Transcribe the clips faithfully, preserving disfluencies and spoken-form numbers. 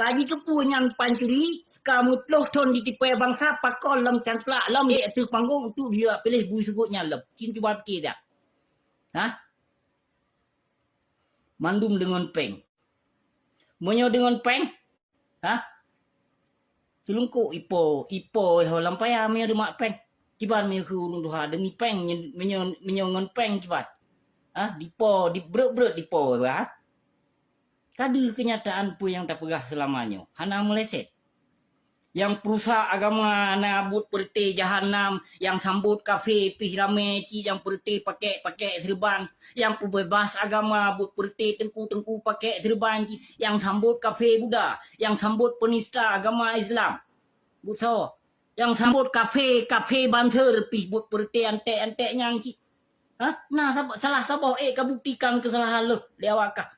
Ka jiteupeue nyan pancuri, ka meuploh thon jitipée bansa, pakon lom cangklak, lom ék ateueh panggong untuk jijak piléh bui seugot nyan lom. Cit cuba pike dak. Hah? Mandum deungon péng. Meunyoe deungon péng, hah? Teulungkok ipo, ipo ho lam paya meunyoe deumat péng. Kiban meunyoe keu ureuëng tuha deungon péng, meunyoe, meunyoe ngon péng kiban. Hah? Dipo, dibreuet-breuet dipo, hah? Ka deuh keunyataan peue nyang tapeugah seulama nyoe. Hana meuleset. Nyang peurusak agama na buet peureuté jahanam, nyang sambot kafé pih ramé cit nyang peureuté pakék-pakék seureuban, nyang peubeubaih agama buet peureuté teungku-teungku pakék seureuban cit nyang sambot kafé Buddha, nyang sambot peunista agama Islam. Buet soe? Nyang sambot kafé, kafé banser pih buet peureuté anték-anték nyang cit. Hah? Na sab-, salah saboh ék kabuktikan keusalahan lôn lé awak kah.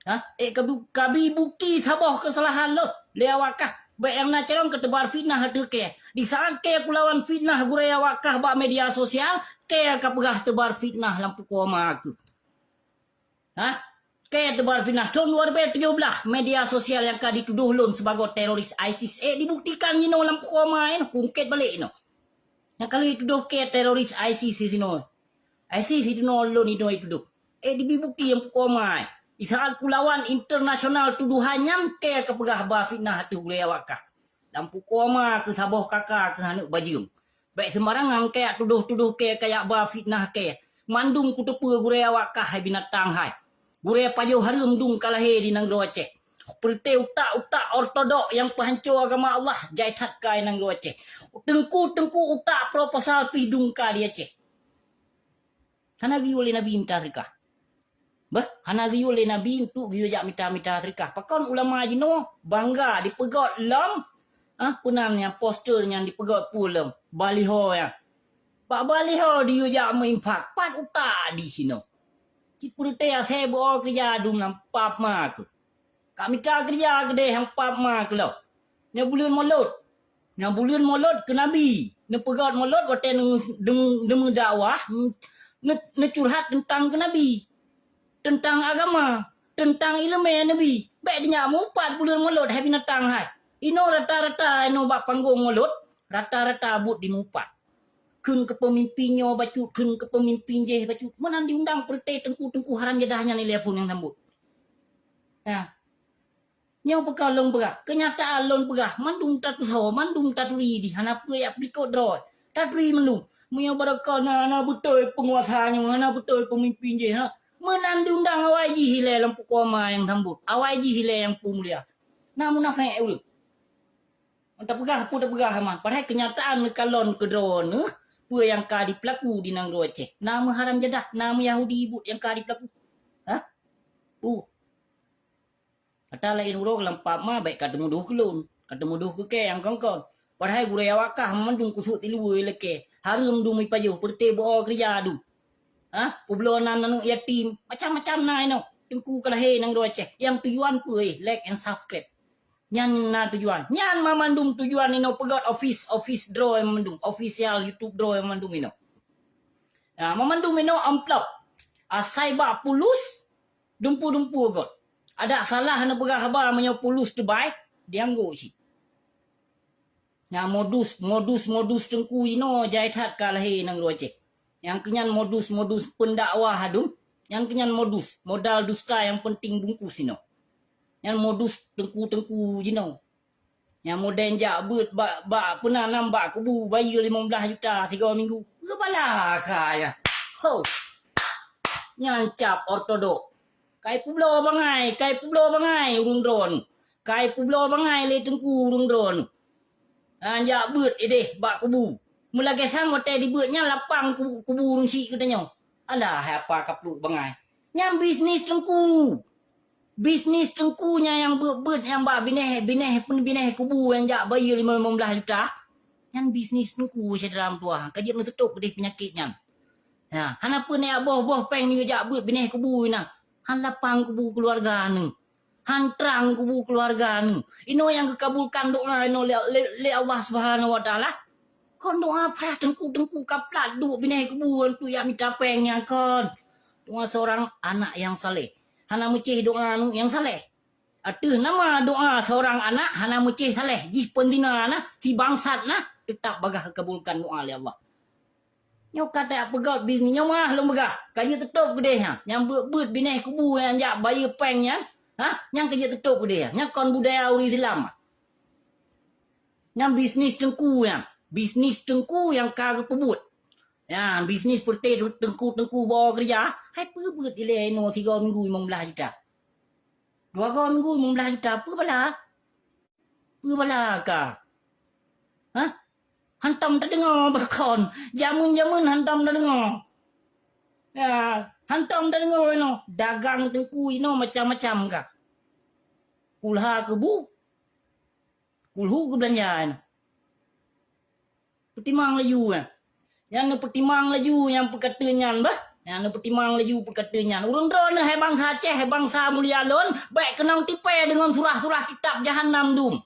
Hah? Ék kabu-, kabi bukti saboh keusalahan lôn lé awak kah. Bék nyang na carông keu teubar fitnah ateueh kée. Di saát kée kulawan fitnah gurée awak kah bak media sosial, kée kapeugah teubar fitnah lam pukoe ma keuh. Hah? Kée teubar fitnah. Thon dua ribée tujoh blaih, media sosial nyang ka jitudôh lôn sibagoe teroris ISIS. Ék dibuktikan jinoe lam pukoe ma nyoe, kungkét balek jinoe. Nyang ka lheueh jitudôh kée teroris ISIS sinoe. ISIS sinoe lôn jinoe jitudôh. Ék dibi bukti nyang pukoe ma. Di saát kulawan internasional tuduhan nyan kée kapeugah ba fitnah ateueh gurée awak kah. Lam pukoe ma keuh saboh kaka keuh aneuk bajeueng. Bék seumbarangan kajak tudôh-tudôh kée kajak ba fitnah kée. Mandum kuteupeue gurée awak kah hai binatang hai. Gurée pajoh hareuem dum ka lahé di nanggroe Aceh. Peureuté utak-utak ortodok nyang peuhanco agama Allah jai that ka i nanggroe Aceh. Teungku-teungku utak proposal pih dum ka di Aceh. Hana geuyue lé Nabi mita seudeukah. Beuh, hana geuyue lé Nabi untuk geuyue jak mita-mita seudeukah. Pakon ulama jinoe bangga dipeugét lom, ah, peunan nyang poster nyang dipeugét peue lom, baliho nyan. Bak baliho diyue jak meuinfak, pat utak di sinoe. Cit peureuté asai beuo keureuja dum lam pap ma keuh. Ka mita keureuja keudeh nyang pap ma keuh lom. Nyoe buleuen Molot. Nyoe buleuen Molot keu Nabi. Neupeugét Molot watée neu-, neu-, neumeudakwah, neu-, neucurhat teuntang keu Nabi. Teuntang agama, teuntang iéleumé Nabi. Bék dinyak meuupat buleuen Molot hai binatang hai. Inoe rata-rata inoe bak panggong Molot, rata-rata buet dimeuupat. Kheun keu peumimpin nyoe bacut, kheun keu peumimpin jéh bacut. Meunan diundang peureuté teungku-teungku haram jadah nyan ilée phon nyang sambot. Nah, nyoe peukara lôn peugah, keunyataan lôn peugah, mandum tatusoe, mandum taturi di hana peue jak peulikot droe. Taturi mandum. Meunyoe barokon na, na beutôi peunguasa nyoe, na beutôi peumimpin jih, na. Meunan diundang awai jih ilée lam pukoe ma nyang sambot, awai jih ilée nyang peumulia. Na munafék ureuëng. Tapeugah peue tapeugah ma, padahai keunyataan neukalon keudroe neuh peue nyang ka jipeulaku di nanggroe Aceh. Na meuharam jadah, na meuyahudi buet nyang ka jipeulaku. Hah? Peue? Ata laén uroe lam pap ma bék ka teumudôh keu lôn, ka teumudôh keu kée nyang kon-kon. Padahai gurée awak kah mandum kusut tiluwe lakée, hareuem dum ipajoh peureuté beuo keureuja dum. Hah? Peubloe nan aneuk yatim, macam-macam na inoe. Teungku ka lahé nanggroe Aceh. Nyang tujuan peue, eh, like and subscribe. Nyan na tujuan. Nyan mamandum tujuan inoe peugét ofis, ofis droe mamandum, official YouTube droe mamandum inoe. Nah, mamandum inoe amplop. Asai bak pulus, dumpu-dumpu got. Adak salah neupeugah haba meunyoe pulus teubai, dianggô cit. Nyan modus, modus, modus teungku inoe jai that ka lahé nanggroe Aceh. Nyang keunyan modus-modus peundakwah adum, nyang keunyan modus, modal dusta nyang peunteng bungkôh sinoe. Nyan modus teungku-teungku jinoe. Nyang modern jak beuet bak, bak peunanam bak kubu bayeue limong blaih juta sigoe minggu. Peue bala ka nyan. Ho! Nyan cap ortodok. Kai peubloe bangai, kai peubloe bangai ureuëng droeneuh. Kai peubloe bangai lé teungku ureuëng droeneuh. Nyan jak beuet ideh bak kubu. Meulagée sang watée dibeuet nyan lapang ku-, kubu ureuëng syiek geutanyoe. Alah, hai apa kapluek bangai. Nyan bisnis teungku. Bisnis teungku nyan nyang beuet-beuet nyang bak binéh, binéh pun binéh kubu nyang jak bayeue limong blaih juta. Nyan bisnis teungku syedara meutuwah. Ka jeuet neuteutôb keudeh peunyakét nyan. Ha, hana peue neujak boh-boh péng neujak jak beuet binéh kubu inan. Han lapang kubu keuluwarga neuh. Han trang kubu keuluwarga neuh. Inoe nyang geukabulkan doa inoe lé, lé, lé Allah Subhanahu wa Taala. Kon doa parah teungku-teungku ka plat duek binéh kubu untuk jak mita péng nyan kon. Doa seorang anak yang saleh. Hana meucéh doa aneuk nyang saleh. Ateueh nama doa seurang anak hana meucéh saleh, jih peuzina na, si bangsat na, teutap bagaih geukabulkan doa lé Allah. Nyoe ka tapeugöt bisnis nyoe mah lôn peugah, ka jeuet teutôp keudeh nyan. Nyang beuet-beuet binéh kubu nyang jak bayeue péng nyan, ha, nyan ka jeuet teutôp keudeh nyan. Nyan kon budaya ureuëng Islam. Nyan bisnis teungku nyan, bisnis teungku nyang ka geupeubuet. Nyan bisnis peureute teungku-teungku boh keureuja, hai peue beuet ilée inoe sigoe minggu limong blaih juta. Dua goe minggu limong blaih juta, peue bala? Peue bala ka? Hah? Hantom tadeungoe beukon. Jameun-jameun hantom tadeungoe. Ya, hantom tadeungoe inoe. Dagang teungku inoe macam-macam ka. Kulha keubu. Kulhu keubeulanja inoe. Peutimang laju, eh. Nyang neupeutimang laju nyang peukateuh nyan, bah. Nyang neupeutimang laju peukateuh nyan. Ureuëng droeneuh hai bansa Aceh, hai bansa mulia lôn, bék keunong tipée deungon surah-surah kitab jahanam dum.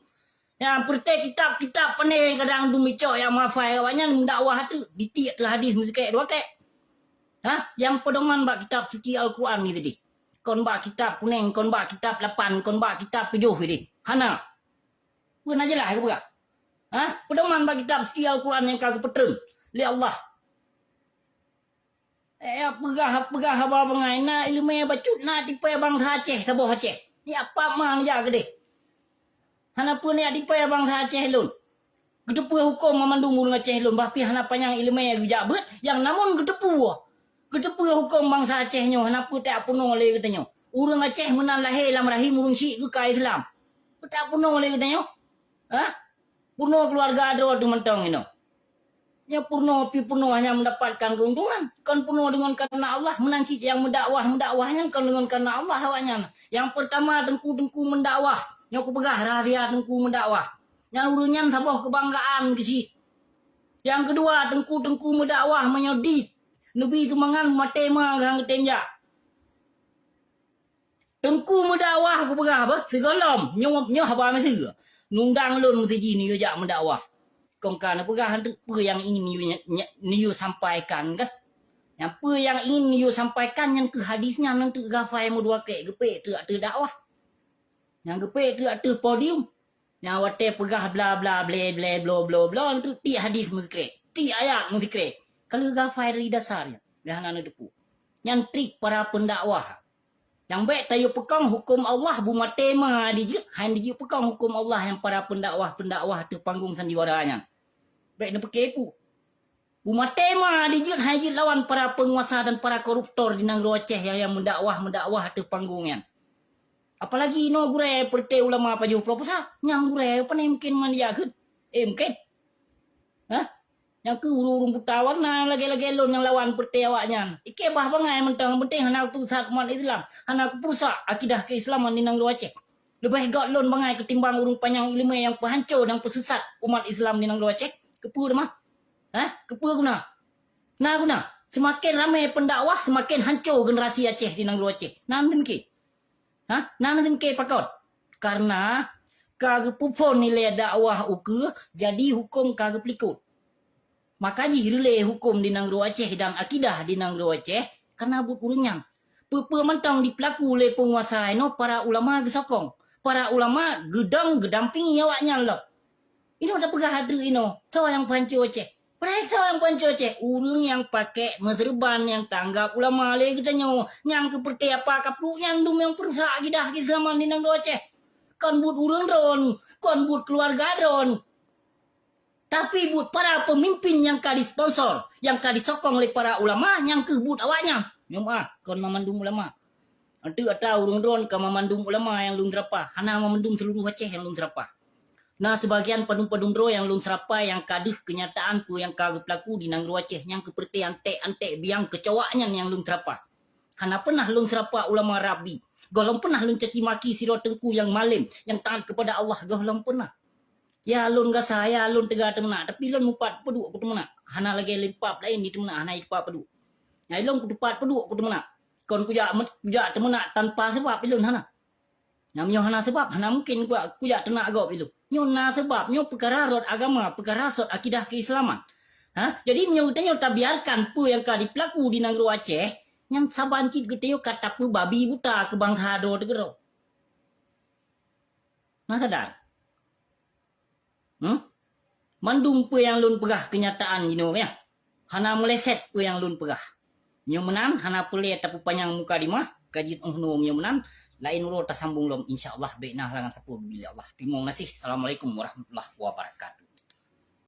Nyang peureute kitab-kitab pane kadang dum icok nyang meuhafai awaknyan meudakwah ateueh, ditiek teuh hadis meusikrek dua kek. Hah? Nyang peudoman bak kitab suci Al-Quran ni tadi. Kon bak kitab kuneng, kon bak kitab lapan, kon bak kitab tujoh tadi. Hana. Peue na jeulaih geupeugah? Hah? Peudoman bak kitab suci Al-Quran nyang ka geupeutreun lé Allah. Eh, peugah-peugah haba bangai, na iéleumé bacut, na tipée bansa Aceh, saboh Aceh. Nyak pap ma neujak keudeh. Hana peue nyak tipée bansa Aceh lôn. Geuteupeue huköm mamandum ureuëng Aceh lôn, bah pih hana panyang iéleumé geujak beuet, nyang namun geuteupeue. Geuteupeue huköm bansa Aceh nyoe, hana peue tapeurunoe lé geutanyoe. Ureuëng Aceh meunan lahé lam rahim ureuëng syik geuka Islam. Peue tapeurunoe lé geutanyoe? Hah? Peurunoe keuluwarga droe teuh mantong inoe. Nyoe peurunoe pih peurunoe hanya meudapatkan keuntungan. Kon peurunoe deungon kareuna Allah, meunan cit nyang meudakwah-meudakwah nyan kon deungon kareuna Allah awaknyan. Nyang peurtama teungku-teungku meudakwah. Nyoe kupeugah rahsia teungku meudakwah. Nyan ureuëng nyan saboh keubanggaan keu cit. Nyang keudua, teungku-teungku meudakwah meunyoe dit neubi sumbangan maté ma geuh han geutem jak. Teungku meudakwah kupeugah bah, sigohlom nyoe, nyoe haba miseue. Nundang lôn meusiji neuyue jak meudakwah. Kong ka neupeugah anteuk peue nyang ingin neuyue, neuyue sampaikan kan. Nyang peue nyang ingin neuyue sampaikan nyan keuh hadis nyan anteuk gafai meudua kek geupék teuk ateueh dakwah. Nyang geupék teuk ateueh podium. Nyang watée peugah bla bla ble ble blo blo blo, nyan tiek hadis meusikrek, tiek ayat meusikrek. Ka lheueh gafai dari dasar nyan, dah hana neuteupeue. Nyan trik para peundakwah. Nyang bék tayue peukong huköm Allah, bumaté ma dijeuet, han dijeuet peukong huköm Allah nyang para peundakwah-peundakwah ateueh panggong sandiwara nyan. Bék neupeuke peue. Bumaté ma dijeuet hai jeuet lawan para peunguasa dan para koruptor di nanggroe Aceh nyang, nyang meudakwah-meudakwah ateueh panggong nyan. Apalagi inoe gurée peureute ulama pajoh proposal, nyang gurée pane mungken man jak kheun. Eh, mungken. Hah? Nyang keu ureuëng-ureuëng buta warna lagée-lagée lôn nyang lawan peureute awaknyan. Ikée bah bangai mantong, penting hana peusesat umat Islam, hana peurusok akidah keuislaman di nanggroe Aceh. Leubeh göt lôn bangai keutimbang ureuëng panyang iéleumé nyang peuhanco dan peusesat umat Islam di nanggroe Aceh. Keupeue teuma? Hah? Keupeue guna? Na guna. Seumaken ramé peundakwah, seumaken hanco generasi Aceh di nanggroe Aceh. Na mungken? Hah? Na mungken pakon? Karena ka geupeuphon nilai dakwah ukeue, jadi huköm ka geupeulikot. Maka jih reulée huköm di nanggroe Aceh dan akidah di nanggroe Aceh kana buet ureuëng nyan. Peue-peue mantong jipeulaku lé peunguasa inoe para ulama geusokong. Para ulama geudong geudampingi awaknyan lom. Inoe tapeugah ateueh inoe, soe nyang peuhanco Aceh? Padahai soe nyang peuhanco Aceh? Ureuëng nyang pakek meuseureuban nyang tanggap ulama lé geutanyoe. Nyang keu peureute apa kapluek nyan dum nyang peurusak akidah keislaman di nanggroe Aceh. Kon buet ureuëng droen, kon buet keuluwarga droen. Tapi buet para peumimpin nyang ka jisponsor, nyang ka jisokong lé para ulama, nyang keuh buet awaknyan. Nyoe meuah, kon mamandum ulama. Anteuk ata ureuëng droen ka mamandum ulama nyang lôn seurapa, hana mamandum seuluruh Aceh nyang lôn seurapa. Na seubagian padum-padum droe nyang lôn seurapa nyang ka deuh keunyataan peue nyang ka geupeulaku di nanggroe Aceh nyang keu peureute antek-antek biang keucoak nyan nyang lôn seurapa. Hana peunah lôn seurapa ulama rabi. Gohlom peunah lôn caci maki sidroe teungku nyang malem, nyang taat keupada Allah, gohlom peunah. Ya lôn gasa, ya lôn teuga teumeunak, tapi lôn mupat peuduek keu teumeunak. Hana lagée lôn pap laén di teumeunak, hana teumpat peuduek. Ya lôn kuteumpat peuduek keu teumeunak. Kon kujak, kujak teumeunak tanpa seubab ilôn hana. Nyang nyoe hana seubab, hana mungken kujak, kujak teunak gob ilôn. Nyoe na seubab, nyoe peukara rot agama, peukara sot akidah keislaman. Ha? Jadi meunyoe geutanyoe tabiarkan peue nyang ka jipeulaku di nanggroe Aceh, nyan saban cit geutanyoe ka tapeubabi buta keu bansa droe teukeudroe. Na sadar? Hmm? Mandum peue nyang lôn peugah keunyataan jinoe, ya. Hana meuleset peue nyang lôn peugah. Nyoe meunan, hana peureulée tapeupanyang muka dimah, ka jeuet unoe nyoe meunan, laén uroe tasambong lom, insya Allah, bék na halangan sapeue bila Allah. Teurimong gaséh. Assalamualaikum warahmatullahi wabarakatuh.